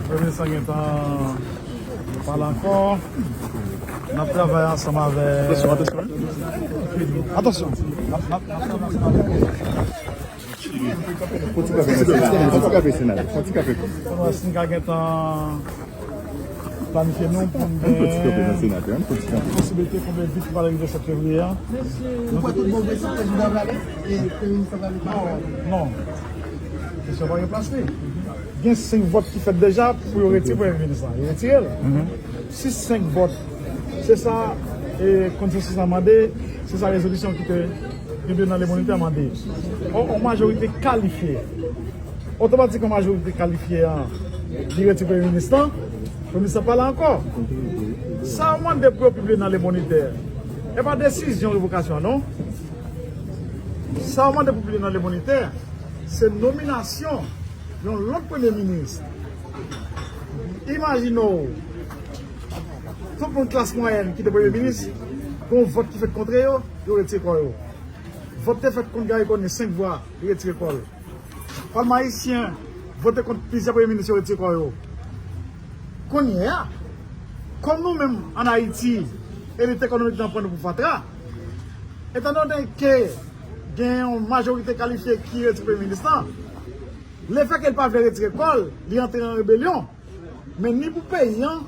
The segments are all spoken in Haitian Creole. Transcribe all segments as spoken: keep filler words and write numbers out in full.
Premye sa gentan pale ankò. N ap travay ansanm avèk. Atansyon, atansyon, wi. Atansyon. N ap, n ap, n ap travay ansanm avèk. Fon ti kafe nan Sena, fon ti kafe. Fò n wè si n ka gentan planifye nou pou n gen posiblite pou nou vit pale rive sèt fevriye a. Ou kwè tout bon vre sa prezidan prale e premye minis la prale? Non, non. Kesyon pa gen plas li. Gen senk vòt ki fèt deja pou yo retire premye minis la. Yo retire l. Si senk vòt, se sa, e, konsansis la mande, se sa rezolisyon ki te pibliye nan Le Moniteur mande. Yon, yon majorite kalifye. Otomatikman majorite kalifye an, li retire premye minis lan, premye minis lan pa la ankò. Sa yo mande pou yo pibliye nan Le Moniteur, e pa desizyon revokasyon an, non. Sa yo mande pou pibliye nan Le Moniteur, se nominasyon yon lòt premye minis. Imajine w, tout moun klas mwayèn ki te premye minis, gen yon vòt ki fèt kontre yo, yo retire kò yo. Vòt te fèt kont Garry Conille, senk vwa, li retire kò l. Palman ayisyen vote kont plizyè premye minis, yo retire kò yo. Kounye a, kòm nou menm ann Ayiti, elit ekonomik lan pran nou pou fatra, etan done ke gen yon majorite kalifye ki retire premye minis lan, lefètke l pa vle retire kò l, li antre an rebelyon. Men ni pou peyi an,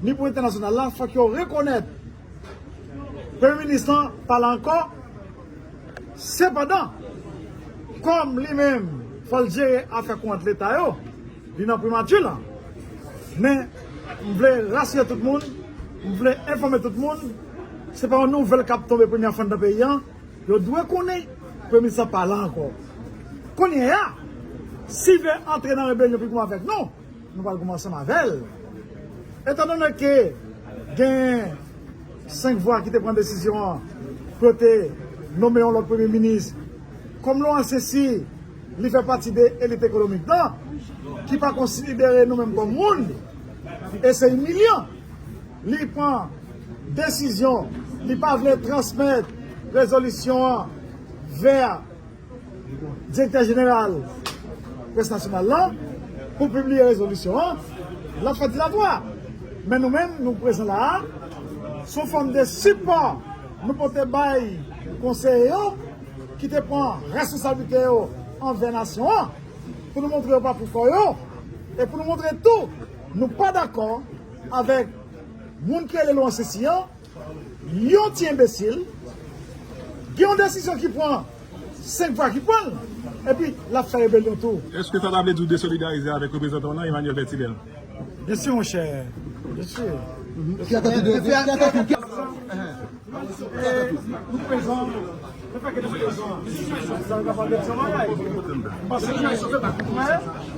ni pou entènasyonal la, fòk yo rekonèt premye minis lan pa la ankò. Sepandan, kòm li menm, fò l jere afè kourant Leta yo, li nan primati lan. Men, m vle rasire tout moun, m vle enfòme tout moun, se pa yon nouvèl k ap tonbe premye fwa anndan peyi an. Yo dwe konnen premye minis lan pa la ankò. Kounye a, si l vle antre nan rebelyon pi gwo avèk nou, nou pral goumen ansanm avè l. Etan done ke gen senk vwa ki te pran desizyon an pou yo te nonmen yon lòt premye minis, kòm Laurent Cécy, li fè pati de elit ekonomik lan, ki pa konsidere nou menm kòm moun, e se imilyan. Li pran desizyon, li pa vle transmèt rezolisyon an vè direktè jeneral Près Nasyonal lan pou pibliye rezolisyon an, l ap fè dilatwa. Men nou menm, nou prezan la a, se yon fòm de sipò nou pote bay konseye yo ki te pran responsablite yo anvè nasyon an, pou nou montre yo pa pou kò yo, e pou nou montre tou nou pa dakò avèk moun ki rele Laurent Cécy an, yon ti enbesil, gen yon desizyon ki pran, senk vwa ki pran l, epi l ap fè rebelyon tou. Èske sa ta vle di w desolidarize avèk reprezantan w lan, Emmanuel Bertidel? Byen si, monchè. Byen si. Ki atake de, ki atake. E nou prezan, le fè ke nou prezan, sa nou kapab di se yon bagay. Paske nou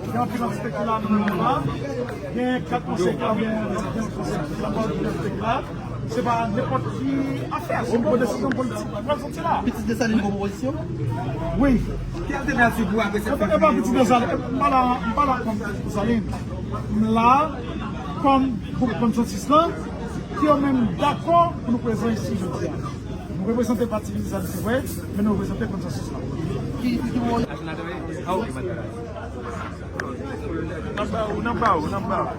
gen anpil antite ki la nan mouvman an, gen kat konsèy ki la, gen yon konsèy ki la, gen antite ki la. Se pa nenpòt ki afè, se yon gwo desizyon politik ki pral soti la. Pitit Desalin gon pwopozisyon? Wi. Ki altènativ ou apre sèt fevriye? E pa Pitit Desalin, m pa la, m pa la kòm Pitit Desalin. M la kòm gwoup Konsansis lan, ki yo menm dakò pou nou prezan isi jodi a. Nou reprezante pati Pitit Desalin, se vre, men nou reprezante Konsansis lan. Ki, ki, ki... Nan ba ou, nan ba ou, nan ba ou.